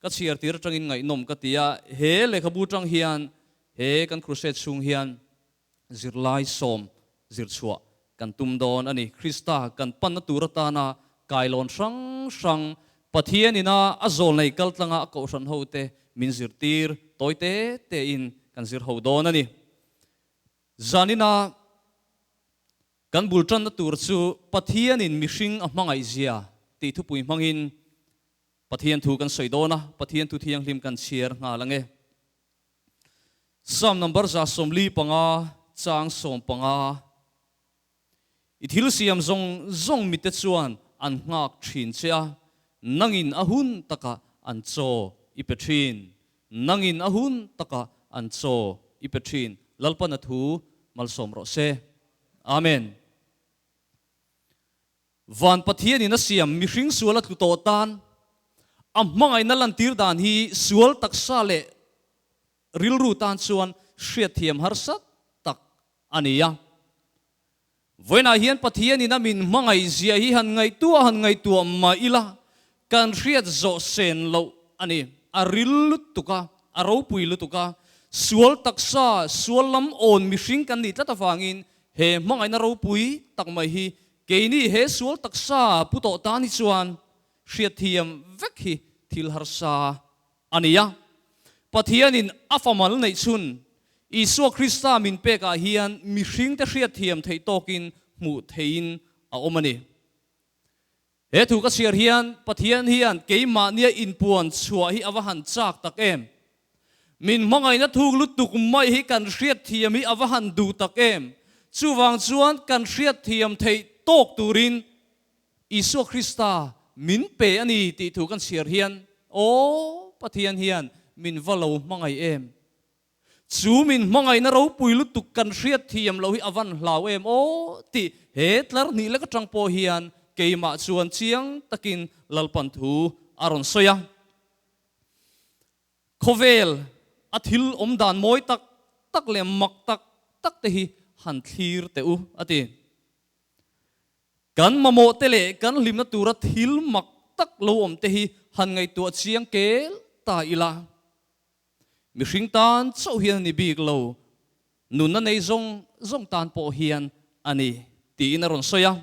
Ka chhiar tir atangin ngaihnawm ka ti a, he lehkhabu tang hian he kan crusade chhung hian zirlai sawm zirchhuah kan tum dawn a ni. Krista kan panna tur atana kailawn hrang hrang Pathian ina a zawlnei kaltlanga a kohhran hote min zirtir tawi te tein kan zir ho dawn a ni. Zanina kan bul tanna tur chu Pathianin mihring a hmangaihzia tih thupui hmangin Pathian thu kan sawi dawn a, Pathian thu thianghlim kan chhiar nghal ang e. Psalm number 145 chang 15, I thil siam zawng zawng mite chuan an nghak thin che a, nangin a hun takah an chaw i pe thin. Nangin a hun takah an chaw i pe thin. Lalpan a thu malsawm rawh se. Amen. Van Pathianin a siam mihring sual a tlu tawh tan a hmangaihna lantir dan hi sual taksa leh rilru tan chuan hriatthiam harsa tak a ni a. Vawiinah hian Pathianin a min hmangaih zia hi han ngaihtuah han ngaihtuah mah ila kan hriat zawh sen loh a ni. A ril lutuk a, a ropui lutuk a, sual taksa, sual lam awn mihring kan nih tlat avangin He hmangaihna ropui tak mai hi keini he sual taksa pu tawh tan hi chuan hriatthiam vek hi thil harsa a ni a. Pathianin a famal neih chhun Isua Krista min pekah hian mihringte hriatthiam theih tawkin hmuh theihin a awm a ni. He thu ka chhiar hian Pathian hian keimahnia inpuan chhuah hi a va han chak tak em! Min hmangaihna thuk lutuk mai hi kan hriatthiam hi a va han duh tak em! Chuvang chuan kan hriatthiam theih tawk turin Isua Krista min pe a ni tih thu kan chhiar hian, Aw Pathian hian min va lo hmangaih em! Chu min hmangaihna ropui lutuk kan hriat thiam loh hi a van hlau em aw tih he tlar hnih lek atang pawh hian keimah chuan chiang takin Lalpan thu a rawn sawi a. Khawvel a thil awm dan mawi tak tak leh mak tak tak te hi han thlir teh u a ti. Kan mamawh te leh kan hlimna tura thil mak tak lo awm te hi han ngaihtuah chiang kel ta ila. Mihring tan chauh hian a ni bik lo, nunna nei zawng zawng tan pawh hian a ni, tiin a rawn sawi a.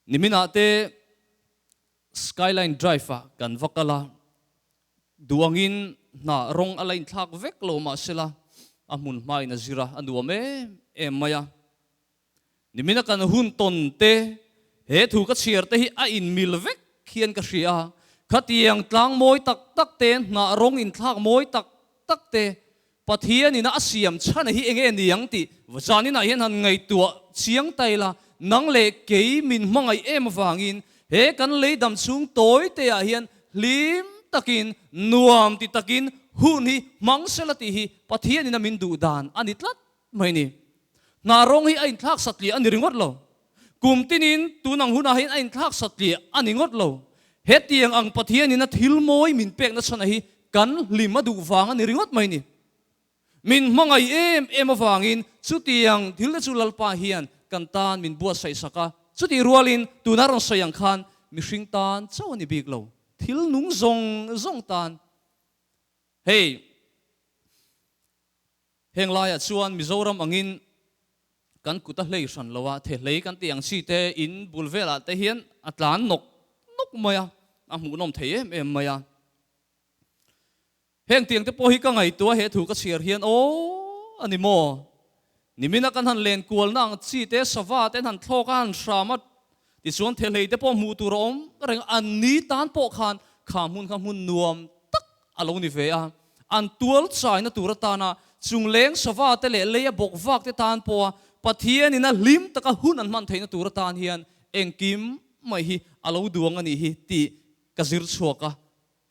Niminah te Skyline Drive-ah kan va kal a, duh angin hna rawng a la inthlak vek lo mahsela a hmun hmain a zir a, a nuam em em mai a. Nimina kan hun tawn te, he thu ka chhiar te hi a inmil vek hian ka hria a, khatiang tlang mawi tak tak te, hnah rawng inthlak mawi tak tak te, Pathian ina a siam chhan hi enge ni ang tih zaninah hian han ngaihtuah chiang ta ila, nang leh kei min hmangaih em avangin he kan lei dam chhung tawi te ah hian hlim takin, nuam ti takin hun hi hmang sela tih hi Pathian ina min duh dan a ni tlat mai ni. Hna rawng hi a inthlak satliah a ni ringawt lo. Kum tinin tun ang hunah hian a inthlak satliah a ni ngawt lo. Hetiang ang Pathianin a thil mawi min pekna chhanah hi kan hlim a duh vang a ni ringawt mai ni. Min hmangaih em em avangin chutiang thil te chu Lalpa hian kan tan min buatsaih sak a. Chutih rualin tuna rawn sawi ang khan mihring tan chauh a ni bik lo. Thil nung zawng zawng tan. Hei. Heng laiah chuan Mizoram angin kan kut a hlei hran lo a, thehlei kan tih ang chi te in bul velah te hian a tlan nawk nawk mai a, a hmuhnawm thei em em mai a. Heng tiang te pawh hi ka ngaihtuah he thu ka chhiar hian aw a ni maw? Nimina kan han len kualna ang chi te sava te an han thlawk a, han hram a, tichuan thehlei te pawh hmuh tur a awm reng a, an ni tan pawh khan kha hmun kha hmun nuam tak a lo ni ve a. An tual chaina tur atana chungleng sava te leh leia bawk vak te tan pawha Pathianin a hlim taka hun an hman theihna tur atan hian engkim mai hi a lo duang a nih hi tih ka zir chhuak a,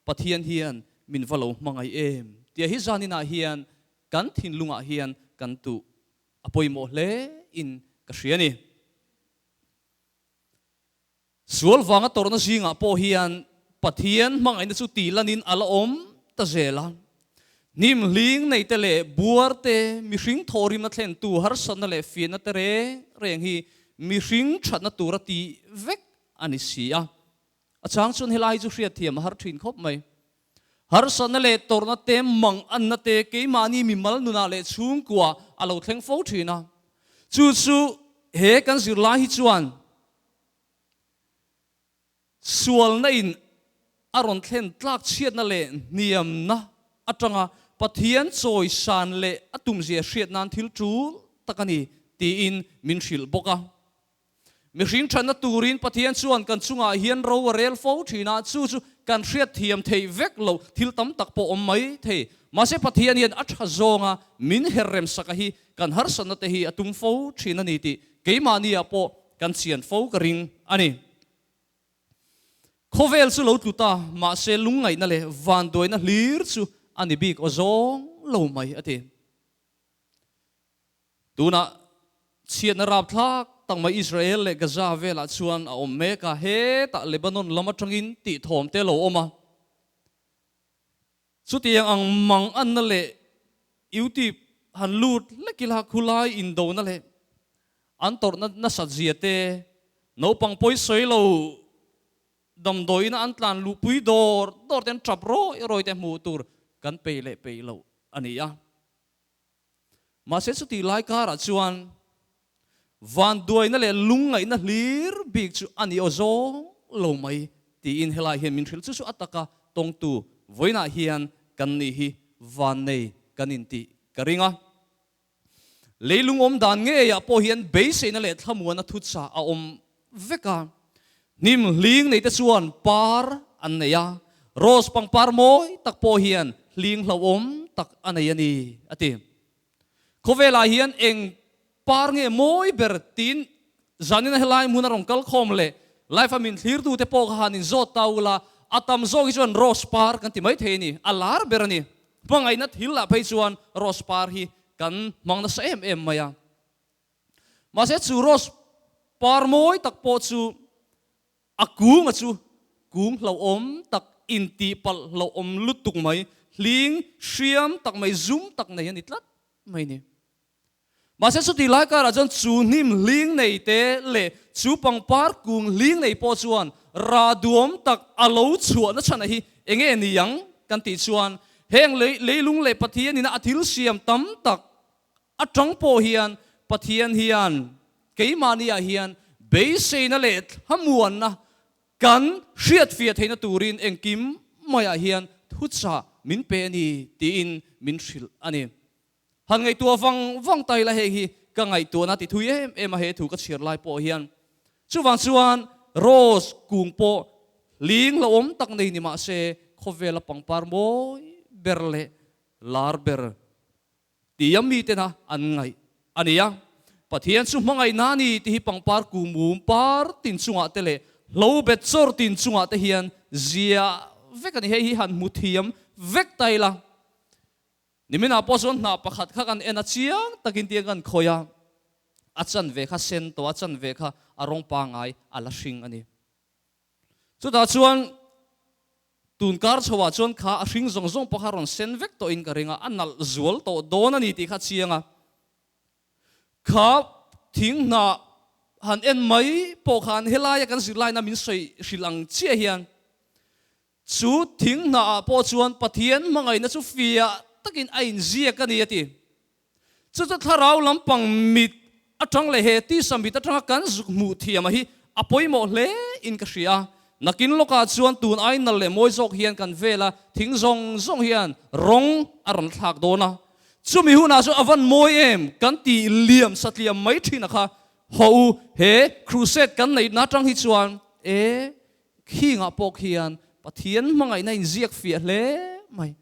Pathian hian min va lo hmangaih em tia hi zaninah hian kan thinlungah hian kan tuh a pawimawh hle in ka hria a ni. Sual vanga tawrhna zingah pawh hian Pathian hmangaihna chu tih lanin a la awm ta zel a. Hnim hling nei te leh buar te, mihring thawhrimna thlentu harsatna leh fiahna te reng reng hi mihring thatna tura tih vek a ni si a. A chang chuan helai hi chu hriatthiam a har thin khawp mai. Harsatna leh tawrhna te, manganna te keimahni mimal nunah leh chhungkua a lo thleng fo thin a. Chu chu he kan zirlai hi chuan sualna in a rawn thlen tlak chhiatna leh hniamna atanga Pathian chawisan leh a tumzia hriat nan thil tul tak a ni tiin min hrilh bawk a. Mihring thatna turin Pathian chuan kan chungah hian ro a rel fo thin a, chu chu kan hriatthiam theih vek loh thil tam tak pawh awm mai thei. Mahse Pathian hian a tha zawnga min her remsaka hi kan harsatna te hi a tum fo thin a ni tih keimahni ah pawh kan chian fo ka ring a ni. Khawvel chu lo tlu ta, mahse lungngaihna leh vanduaina hlir chu a ni bik aw zawng lo mai a ti. Tunah chhiatna rapthlak tak mai Israel leh Gaza velah chuan a awm mek a, hetah Lebanon lam atangin tih thawm te lo awm a. Chutiang ang mang anna leh YouTube han lut hlek ila khulai indona leh an tawrhna nasat zia te, naupang pawi sawi lo damdawiina an tlan luhpui dawr dawr te an tap rawi rawi te hmuh tur kan peih leh peih loh a ni a. Mahse chutih lai karah chuan vanduaina leh lungngaihna hlir bik chu a ni aw zawng lo mai tiin helai hian min hrilh chu chu a taka tawngtu vawiinah hian kan nih hi vannei kan intih ka ring a. Leilung awm dan ngeiah pawh hian beiseina leh thlamuana thutsa a awm vek a. Hnim hling neite chuan par an nei a, rose pangpar mawi tak pawh hian hling hlauhawm tak a nei a ni, a ti. Khawvelah hian eng par nge mawi ber tiin zanina helai hmun a rawn kal khawm leh life a min thlirtute pawh kha han inzawt ta ula, a tam zawk hi chuan rose par kan ti maithei a ni, a lar ber a ni. Hmangaihna thil ah phei chuan rose par hi kan hmang nasa em em mai a. Mahse chu rose par mawi tak pawh chu a kunga chu kung hlauhawm tak intihpalh hlauhawm lutuk mai, hling hriam tak mai, zum tak nei a ni tlat mai ni. Mahse chutih lai karah chuan chu hnim hling nei te leh chu pangpar kung hling nei pawh chuan rah duam tak a lo chhuahna chhanah hi eng nge ni ang kan tih chuan heng leilung leh Pathian ina a thil siam tam tak Atang pawh hian Pathian hian keimahniah hian beiseina leh thlamuanna kan hriatfiah theihna turin engkim maiah hian thuchah min pe a ni tiin min hrilh a ni. Han ngaihtuah vang vang ta ila heng hi ka ngaihtuahna ti thui em em a he thu ka chhiar lai pawh hian. Chuvang chuan Rose kung pawh hling hlauhawm tak nei ni mah se khawvela pangpar mawi ber leh lar ber Tia mitena an ngaih a ni a. Pathian chu hmangaihna a ni tih hi pangpar kumum par tin chungah te leh hlo bet chawr tin chungah te hian ziah vek a ni. Hei hi han hmu thiam vek ta ila. Niminah pawh chuan hnah pakhat kha kan en a chiang takin tia kan khawih a, a chanve kha sen tawh a chanve kha a rawng pangai a la hring a ni. Chutah chuan tun kar chhoah chuan kha a hring zawng zawng pawh kha rawn sen vek tawhin ka ring a, a nalh zual tawh dawn a ni tih kha a chiang a. Kha thing hnah han en mai pawh khan helaia kan zirlaina min sawi hrilh ang chiah hian chu thing hnah ah pawh chuan Pathian hmangaihna chu fiah takin a inziak a ni a ti. Chu chu thlarau lampang mit atang leh he tisa mit atanga kan zuk hmuh thiam a hi a pawimawh hle in ka hria. Nakin lawkah chuan tun ai nal leh mawi zawk hian kan vel a, thing zawng zawng hian rawng a rawn thlak dawn a. Chumi hunah chuan a van mawi em kan ti liam satliam mai thin a kha. Haw u, he crusade kan neihna atang hi chuan e khingah pawh khian Pathian hmangaihna inziak fiah hle mai.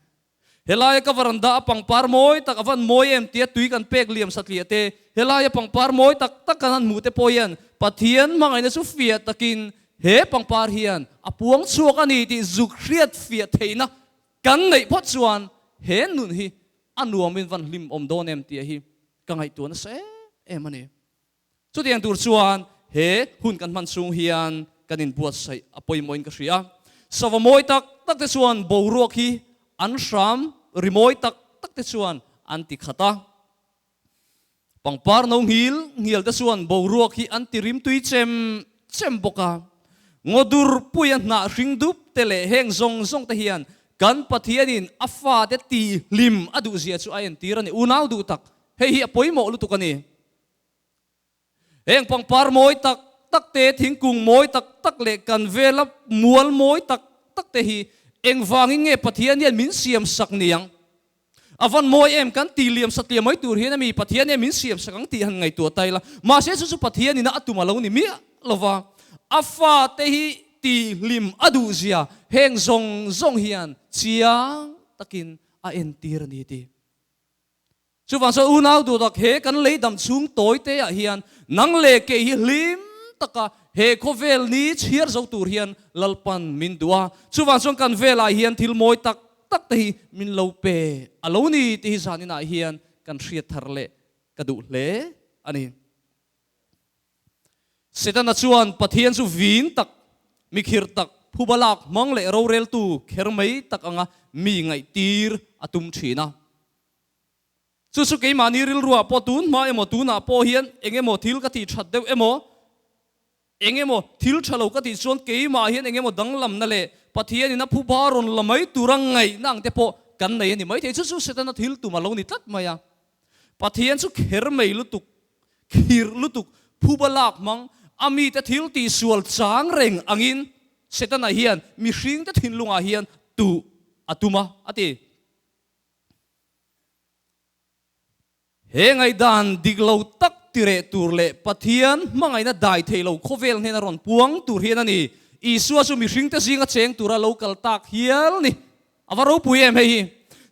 Helaia ka varanda a pangpar mawi tak a van mawi em tia tui kan pek liam satliah te, helaia pangpar mawi tak tak kan han hmuh te pawh hian Pathian hmangaihna chu fiah takin he pangpar hian a puang chhuak a ni tih zuk hriat fiah theihna kan neih phawt chuan he nun hi a nuamin van hlim awm dawn em tia hi ka ngaihtuah nasa em em a ni. Chutiang tur chuan he hun kan hman chhung hian kan inbuatsaih a pawimawhin ka hria. Sava mawi tak tak te chuan boruak hi an hram rimawi tak tak te chuan an ti khat a. Pangpar no nghil nghial te chuan boruak hi an ti rimtui chem chem bawk a. Ngaw dur puia hnah hring dup te leh heng zawng zawng te hian kan Pathianin a fate tihhlim a duhzia chu a entir a ni. Unau duh tak, hei hi a pawimawh lutuk a ni. Heng pangpar mawi tak tak te, thingkung mawi tak tak leh kan vela mual mawi tak tak te hi engvangin nge Pathian hian min siam sak niang? A van mawi em kan ti liam satliah mai tur hian ami Pathian hian min siam sak ang tih han ngaihtuah ta ila. Mahse chu chu Pathian ina a tum a lo ni miah lova, a fate hi tihhlim a duhzia heng zawng zawng hian chiang takin a entir a ni ti. Chuvang chuan unau duhtak he kan lei dam chhung tawi te ah hian nang leh kei hi hlim taka he khawvel ni chhiar zo tur hian Lalpan min duh a. Chuvang chuan kan velah hian thil mawi tak tak te hi min lo pe a lo ni tih hi zaninah hian kan hriat thar leh ka duh hle a ni. Setana chuan Pathian chu vin tak, mikhir tak, phuba lak hmang leh roreltu kher mai tak anga mi ngaihtir a tum thin a. Chu chu keimahni rilruah pawh tun hma emaw tunah pawh hian eng emaw thil ka tih that deuh emaw, eng emaw thil tha lo ka tih chuan keimah hian eng emaw danglamna leh Pathianin a phuba rawn la mai tura ngaihna ang te pawh kan nei a ni maithei. Chu chu Setana thil tum a lo ni tlat mai a. Pathian chu kher mai lutuk, khirh lutuk, phuba lak hmang, a mite thil tihsual chang reng angin Setana hian mihringte thinlungah hian tuh a tum a, a ti. He ngaihdan dik lo tak tireh tur leh Pathian hmangaihna dai thei lo khawvel hnena rawn puang tur hian a ni. Isua chu mihringte zinga cheng tura lo kal tak hial ni. A va ropui em hei hi.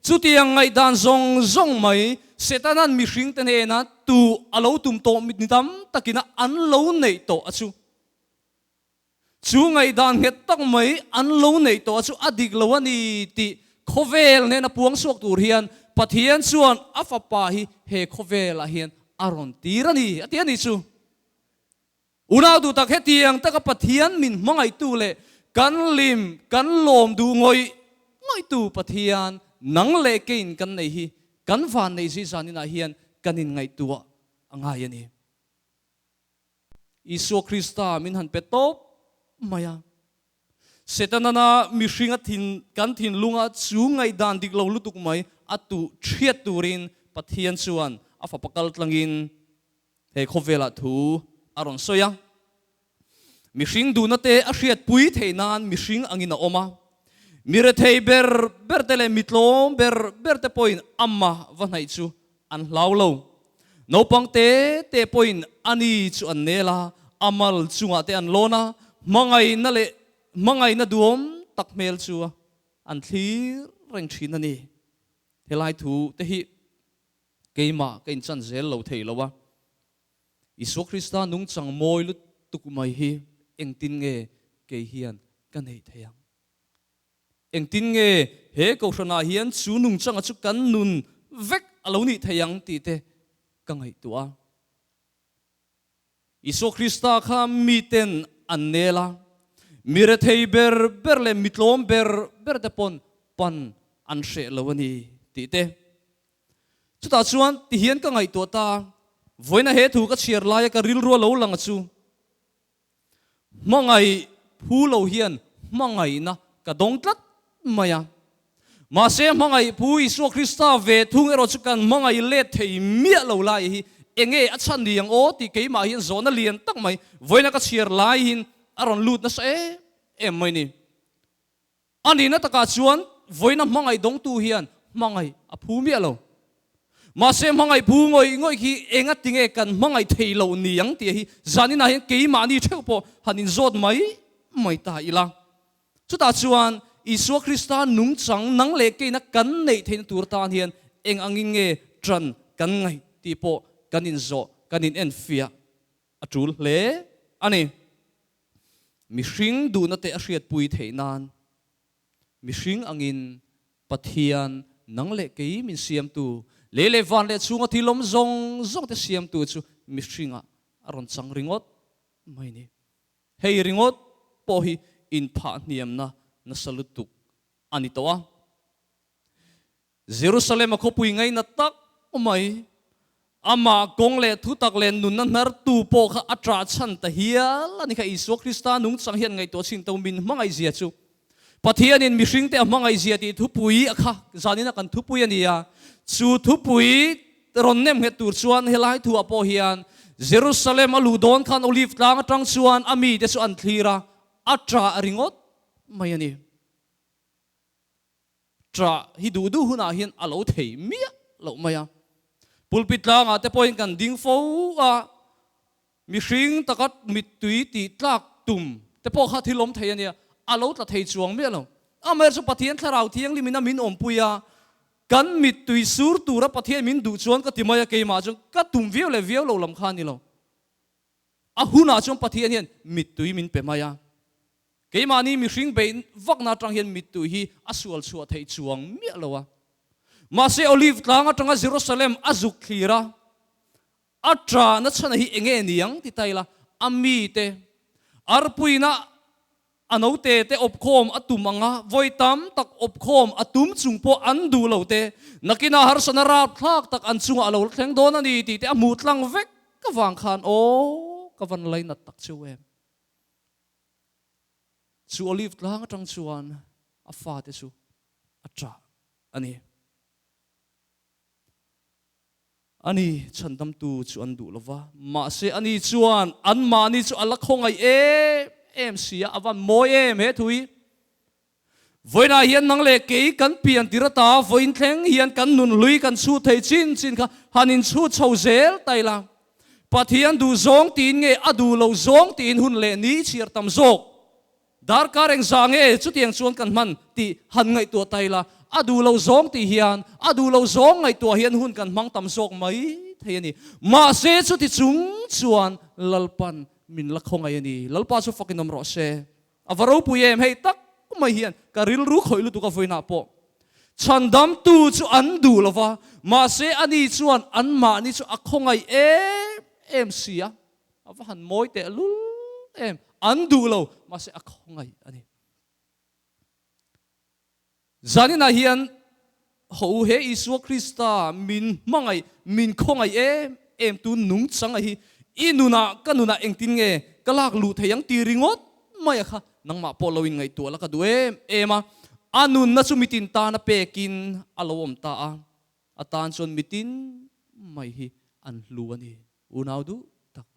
Chutiang ngaihdan zawng zawng mai Setana'n mihringte hnena tu a lo tum tawh ni tam takina an lo neih tawh a chu. Chu ngaihdan nghet tak mai an lo neih tawh chu a dik lo a ni tih khawvel hnena puang chhuak tur hian Pathian chuan a fapa hi he khawvelah hian a rawn tir a ni, a ti a ni chu. Unau duh tak hetiang taka Pathian min hmangaihtu leh kan lim, kan lawm duh ngawih ngawihtu Pathian nang leh keiin kan nei hi kan van neih zui zaninah hian kan inngaihtuah a ngai a ni. Isua Krista min han pe tawp mai a. Setanana mihringa thin kan thinlunga chu ngaihdan dik lo lutuk mai a tuh thiat turin Pathian chuan a fapa kal tlangin he khawvelah thu a rawn sawi a. Mihring duhna te a hriatpui theih nan mihring angin a awm a. Mi rethei ber ber te leh mi tlawm ber ber te pawhin amah va hnaih chu an hlau lo. Naupang te te pawhin a ni chu an nel a, a mal chungah te an lawn a, hmangaihna leh hmangaihna duhawm tak hmel chu an thlir reng thin a ni. Helai thu te hi keimah ka inchan zel lo thei lo a, Isua Krista nungchang mawi lutuk mai hi engtin nge kei hian ka neih theih ang? Engtin nge he kohhranah hian chu nungchanga chu kan nun vek a lo nih thei ang tih te ka ngaihtuah a. Isua Krista kha miten an nel a, mi rethei ber ber leh mi tlawm ber ber te pawn pan an hreh lo a ni tih te. Chutah chuan tihian ka ngaihtuah ta a, vawiina he thu ka chhiar laia ka rilru a lo lang a chu. Hmangaih phu lo hian hmangaihna ka dawng tlat mai a. Mahse hmangaih phu Isua Krista ve thung erawh chu kan hmangaih let thei miah lo lai hi enge a chhan ni ang aw tih keimah hian zawhna lian tak mai vawiina ka chhiar laiin a rawn lut nasa em em mai ni. A nihna takah chuan vawiina hmangaih dawngtu hian hmangaih a phu miah lo. Mahse hmangaih phu ngawih ngawih khi enga tinge kan hmangaih thei lo ni ang tih hi zaninah hian keimahni theuh pawh han inzawt mai mai ta ila. Chutah chuan Isua Krista nungchang nang leh keina kan neih theihna tur tan hian eng angin nge ṭan kan ngaih tih pawh kan inzawh, kan inenfiah a ṭul hle a ni. Mihring duhna te a hriatpui theih nan mihring angin Pathian nang leh kei min siamtu, lei leh van leh chhunga thil awm zawng zawng te siamtu chu mihringah a rawn chang ringawt mai ni. Hei ringawt pawh hi inphah hniamna nasa lutuk a ni tawh a. Jerusalem a khawpui ngaina tak mai. Amah kawng leh thutak leh nunna hnartu pawh kha a ṭah chhan ta hial a ni kha. Isua Krista nungchang hian ngaihtuah chin to min hmangaihzia chu Pathianin mihringte a hmangaihzia tih thupui a kha zanina kan thupui a ni a. Chu thupui rawn nem nghet tur chuan helai thuah pawh hian Jerusalem a luh dawn khan Olive tlang atang chuan a mite chu an thlir a, a ṭah ringawt mai a ni. Ṭah hi duh duh hunah hian a lo thei miah loh mai a. Pulpit tlangah te pawhin kan ding fo a, mihring taka mittui tih tlak tum te pawh kha thil awm thei a nia, a lo tla thei chuang miah lo. Amaherawhchu Pathian Thlarau Thianghlimin a min awmpui a, kan mittui sur tura Pathian min duh chuan ka ti mai a, keimah chuan ka tum viau leh viau lo lam kha a ni lo. A hunah chuan Pathian hian mittui min pe mai a. Keimahni mihring beih vakna atang hian mittui hi a sual chhuah theih chuang miah lo a. Mahse Olive tlang atanga Jerusalem a zuk thlir a, a ṭahna chhana hi enge niang ti ta ila, a mite arpuina A note te awpkhawm a tum ang a, vawi tam tak awpkhawm a tum chung pawh an duh lo te, nakinah harsatna rapthlak tak an chungah a lo thleng dawn a ni tih te a hmuh tlang vek avang khan aw ka van lainat tak cheu em. Chu olive tlang atang chuan a fate chu a ṭah a ni. Ani chhandamtu chu an duh lo va, mahse ani chuan anmahni chu a la khawngaih em em si a, a van mawi em he thu hi. Vawiinah hian nang leh kei kan pian tir ata vawiin thleng hian kan nun hlui kan chhut thei chin chin kha han inchhut chho zel ta ila. Pathian duh zawng tiin nge a duh lo zawng tiin hun leh ni chhiar tam zawk. Darkar engzah nge chutiang chuan kan hman tih han ngaihtuah ta ila, a duh lo zawng tih hian a duh lo zawng ngaihtuah hian hun kan hmang tam zawk mai thei a ni. Mahse chuti chung chuan Lalpan min la khawngaih a ni. Lalpa chu fakin awm rawh se. A va ropui em hei tak mai hian ka rilru khawih lutuk a vawiinah pawh chhandamtu chu an duh lo va, mahse ani chuan anmahni chu a khawngaih em em si a. A va han mawi teh lul em. An duh lo, mahse a khawngaih a ni. Zaninah hian haw u he Isua Krista min hmangaih, min khawngaih em em tu nungchang a hi i nunah ka nunah engtin nge ka lak luh thei ang ti ringawt mai a kha nangmah pawh lo inngaihtuah la ka duh em em a. A nunna chu mitin tana pekin a lo awm ta a, a tan chuan mitin mai hi an hlu a ni. Unau duh tak.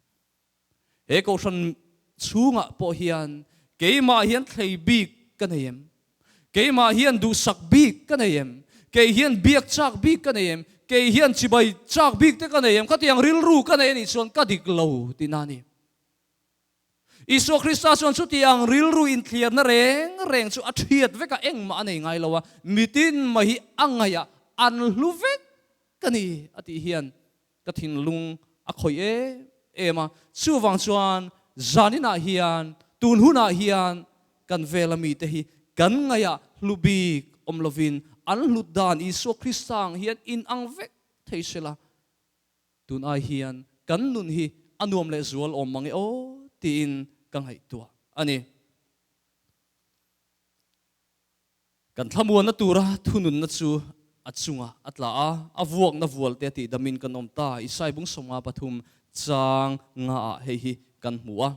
He kohhran chhungah pawh hian keimah hian thlei bik ka nei em? Keimah hian duhsak bik ka nei em? Kei hian biak chak bik ka nei em? Kei hian chibai chak bik te ka nei em? Khatiang rilru ka nei a nih chuan ka dik lo tihna a ni. Isua Krista chuan chutiang rilru inthliarna reng reng chu a thiat vek a, engmah a nei ngai lo a, mitin mai hi a ngaihah an hlu vek ka ni a tih hian ka thinlung a khawih em em a, chuvang chuan zaninah hian tun hunah hian kan vela mite hi kan ngaihah hlu bik awm lovin an hlut dan Isua Krista ang hian inang vek thei sela, tun ai hian kan nun hi a nuam leh zual awm mang e aw tiin ka ngaihtuah a ni. Kan thlamuanna tura thununna chu a chungah a tla a, a vuakna vualte a tihdamin kan awm ta. Isai bung 53 chang ngaah hei hi kan hmu a,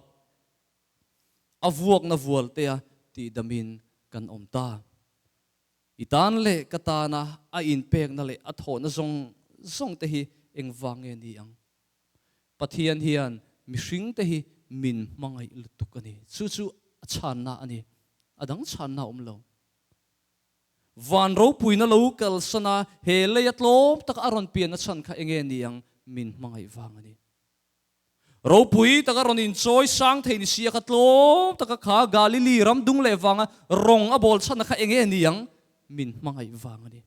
a vuakna vualte a tihdamin kan awm ta. I tan leh ka tana a inpekna leh a thawhna zawng zawng te hi engvang nge ni ang? Pathian hian mihringte hi min hmangaih lutuk a ni. Chu chu a chhanna a ni. A dang chhanna a awm lo. Van ropuina lo kalsan a, he leia tlawm taka a rawn pianna chhan kha enge ni ang? Min hmangaih vang a ni. Ropui taka rawn inchawi sang thei ni sia kha tlawm taka kha Galili ram dung leh vanga rawng a bawl chhanna kha enge ni ang? Min hmangaih vang a ni.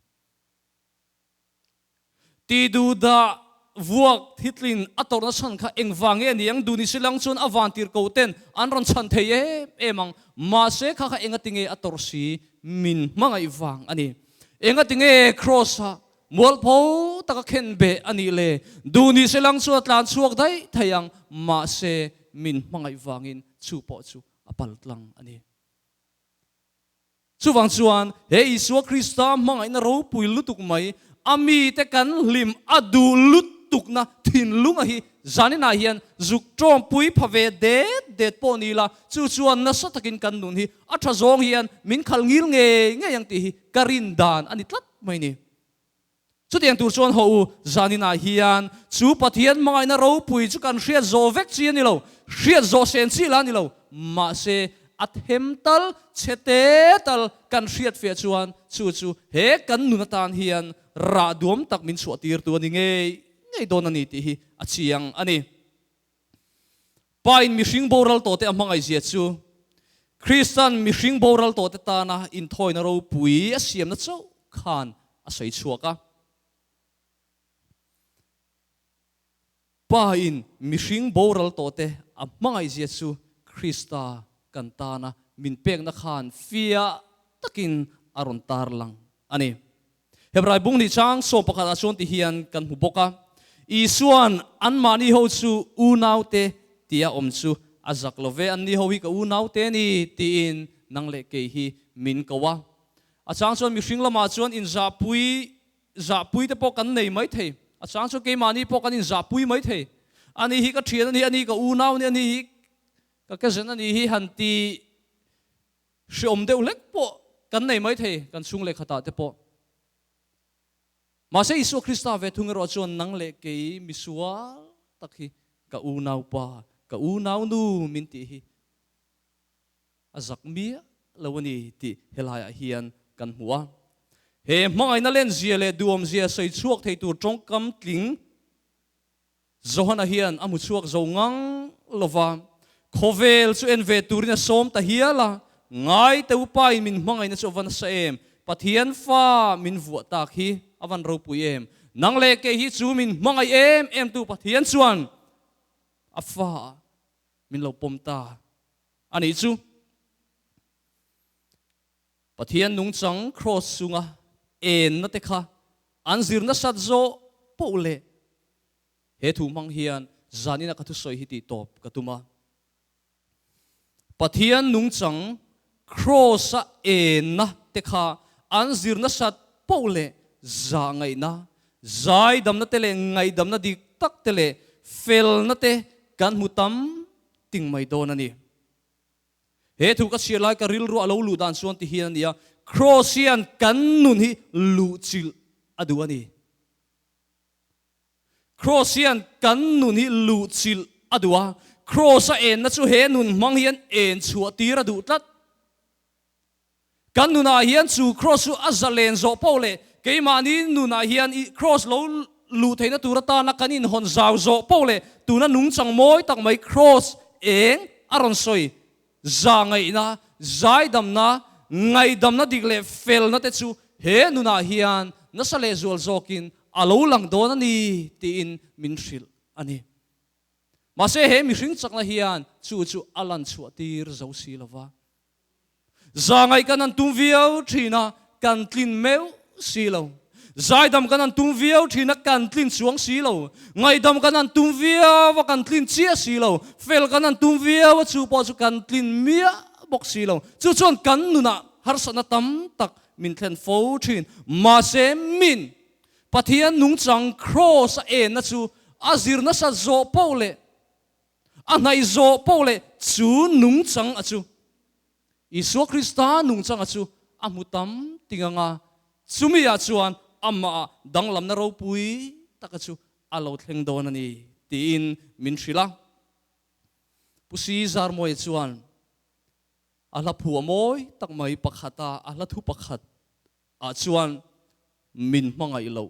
Ti duhdah vuak thitlin a tawrhna chhan kha engvang nge ni ang? Duh ni silang chuan a van tir ko ten an rawn chhan thei em em ang. Mahse kha kha engati nge a tawrh si? Min hmangaih vang a ni. Engati nge Kraws-ah mualpho taka khen beh a nih le? Duh ni silang chuan a tlan chhuak daih thei ang. Mahse min hmangaih vangin chu pawh chu a pal tlang a ni. Chuvang chuan he Isua Krista hmangaihna ropui lutuk mai, a mite kan hlim a duh lutuk. lutukna thinlunga hi zaninah hian zuk tawngpui pha ve det det pawh ni la, chu chuan nasa takin kan nun hi a tha zawng hian min khal ngil ngei ngei ang tih hi ka rin dan a ni tlat mai ni. Chutiang tur chuan haw u, zaninah hian chu Pathian hmangaihna ropui chu kan hriat zawh vek chi a ni lo, hriat zawh sen chi lah a ni lo, mahse a them tal, chhe te tal kan hriat fiah chuan chu chu he kan nun atan hian rah duam tak min chhuah tirtu a ni ngei ngei dawn a ni tih hi a chiang a ni. Pa in mihring boral tawhte a hmangaihzia chu Kristan mihring boral tawhte tana inthawina ropui a siamna chauh khan a sawi chhuak a. Pa in mihring boral tawhte a hmangaihzia chu Krista kan tana min pekna khan fiah takin a rawn tarlang a ni. Hebrai bung nih chang 11 ah chuan ti hian kan hmu bawk a, Isua'n anmahni ho chu unaute tia awm chu a zak lo ve, anni ho hi ka unaute ni tiin nang leh kei hi min ko a. A chang chuan mihring lamah chuan inzahpui zahpui te pawh kan nei mai thei. A chang chuan keimahni pawh kan inzahpui mai thei. Ani hi ka thian a ni, ani ka unau a ni, ani hi ka cousin a ni hi han ti hreawm deuh hlek pawh kan nei mai thei kan chhung leh khatah te pawh. Mahse Isua Krista ve thung erawh chuan nang leh kei misual tak hi ka unaupa, ka unaunu min tih hi a zak miah lo a ni tih helaiah hian kan hmu a. He hmangaihna lenzia leh duhawmzia sawi chhuak thei tur tawngkam tling Johana hian a hmu chhuak zo ngang lo va, khawvel chu en ve turin a sawm ta hial a, Ngai te upain min hmangaihna chu a va nasa em, Pathian fa min vuah tak hi a van ropui em, nang leh kei hi chu min hmangaih em em tu Pathian chuan a fa min lo pawm ta a nih chu. Pathian nungchang kraws chunga enna te kha an zir nasat zawh poh leh he thu hmang hian zanina ka thusawi hi tih tawp ka tum a. Pathian nungchang kraws-a enna te kha an zir nasat poh leh zahngaihna, zaidamna te leh ngaihdamna dik tak te leh felna te kan hmu tam ting mai dawn a ni. He thu ka chhiar lai ka rilru a lo luh dan chuan ti hian a ni a, Kraws hian kan nun hi luhchilh a duh a ni. Kraws hian kan nun hi luhchilh a duh a, Kraws a enna chu he nun hmang hian en chhuah tir a duh tlat. Kan nunah hian chu Kraws chu a zalen zawh poh leh keimahni nunah hian i Kraws lo luh theihna tur atana kan inhawn zau zawh poh leh tuna nungchang mawi tak mai Kraws eng a rawn sawi za ngaihna, zaidamna, ngaihdamna dik leh felna te chu he nunah hian nasa leh zual zawkin a lo lang dawn a ni tiin min hrilh a ni. Mahse he mihring chakna hian chu chu a lan chhuah tir zo si lova. Zahngaih kan han tum viau thin a, kan tlin meuh si lo. Zaidam kan han tum viau thin a, kan tlin chuang si lo. Ngaihdam kan han tum viau a, kan tlin chiah si lo. Fel kan han tum viau a, chu pawh chu kan tlin miah bawk si lo. Chu chuan kan nunah harsatna tam tak min thlen fo thin. Mahse, min Pathian nungchang kraws a enna chu a zir nasa zawh poh leh A hnaih zawh poh leh chu nungchang a chu Isua Krista nungchang a chu a hmu tam ting ang a, chumi ah chuan amah ah danglamna ropui taka chu a lo thleng dawn a ni tiin min hrilh a. Pu Si Zarmawia chuan a hla phuah mawi tak mai pakhat a, a hla thu pakhat ah chuan min hmangaih loh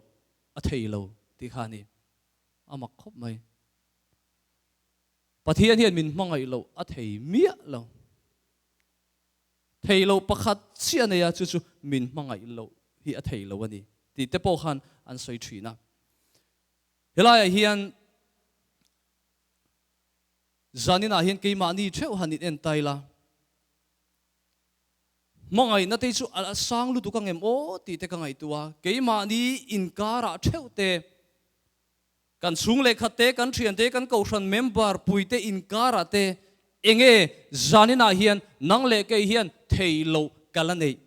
a thei lo tih kha a ni. A mak khawp mai. Pathian hian min hmangaih loh a thei miah lo. Thei loh pakhat chiah nei a, chu chu min hmangaih loh hi a thei lo a ni tih te pawh khan an sawi thin a. Helaiah hian zaninah hian keimahni theuh han in en tai la, hmangaihna te chu a sang lutuk ang em aw tih te ka ngaihtuah a, keimahni inkarah theuh te, Kan chhung leh khat te, kan thian te, kan kohhran member pui te inkarah te enge zaninah hian nang leh kei hian thei loh ka la neih.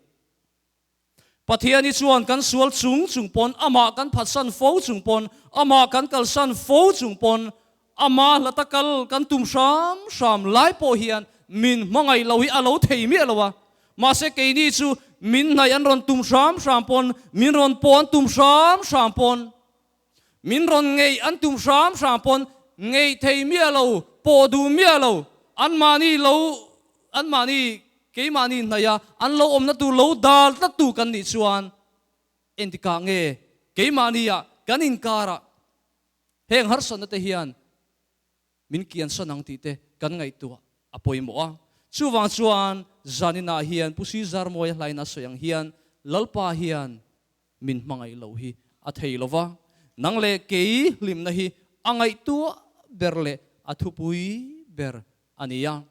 Pathian hi chuan kan sual chung chung pawn, amah kan phatsan fo chung pawn, amah kan kalsan fo chung pawn, ama hlata kal kan tum hram hram lai pawh hian min hmangaih lo hi a lo thei miah lo a. Mahse keini chu min hnaih an rawn tum hram hram pawn, min rawn pawh an tum hram hram pawn, min rawn ngeih an tum hram hram pawn ngeih thei miah lo, pawh duh miah lo, anmahni lo anmahni Keimahni hnaih a an lo awmna tur lo dal tlat tu kan nih chuan entikah nge keimahni ah kan inkarah heng harsatna te hian min kiansan ang tih te kan ngaihtuah a pawimawh a. Chuvang chuan zaninah hian Pu Sizarmawia hlain a sawi ang hian Lalpa hian min hmangaih loh hi a thei lo va, nang leh kei hlimna hi a ngaihtuah ber leh a thupui ber a ni a.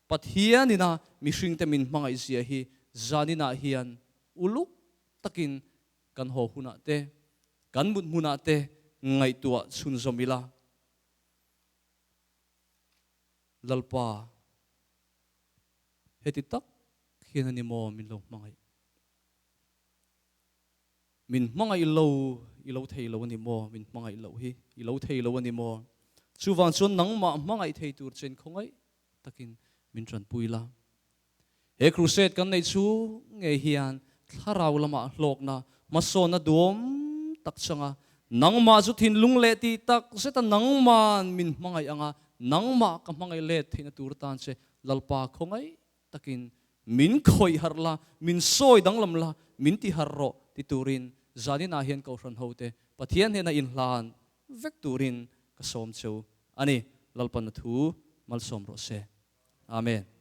Pathianina mihringte min hmangaih zia hi zaninah hian uluk takin kan haw hunah te, kan mut hmunah te ngaihtuah chhunzawm ila. Lalpa, heti tak hian a ni maw min lo hmangaih? Min hmangaih lo, i lo thei lo a ni maw? Min hmangaih loh hi i lo thei lo a ni maw? Chuvang chuan nangmah hmangaih thei tur chen khawngaih takin min tanpui la. He crusade kan neih chhung ngei hian thlarau lamah hlawkna hmasawnna duam tak changa nangmah chu thinlung leh tih tak zeta nangman min hmangaih anga nangmah ka hmangaih let theihna tur tan che Lalpa khawngaih takin min khawih harh la, min sawi danglam la, min ti harh rawh ti turin zaninah hian Kohhran hote Pathian hnena inhlan vek turin ka sawm cheu a ni. Lalpana thu malsawm rawh se. Amen.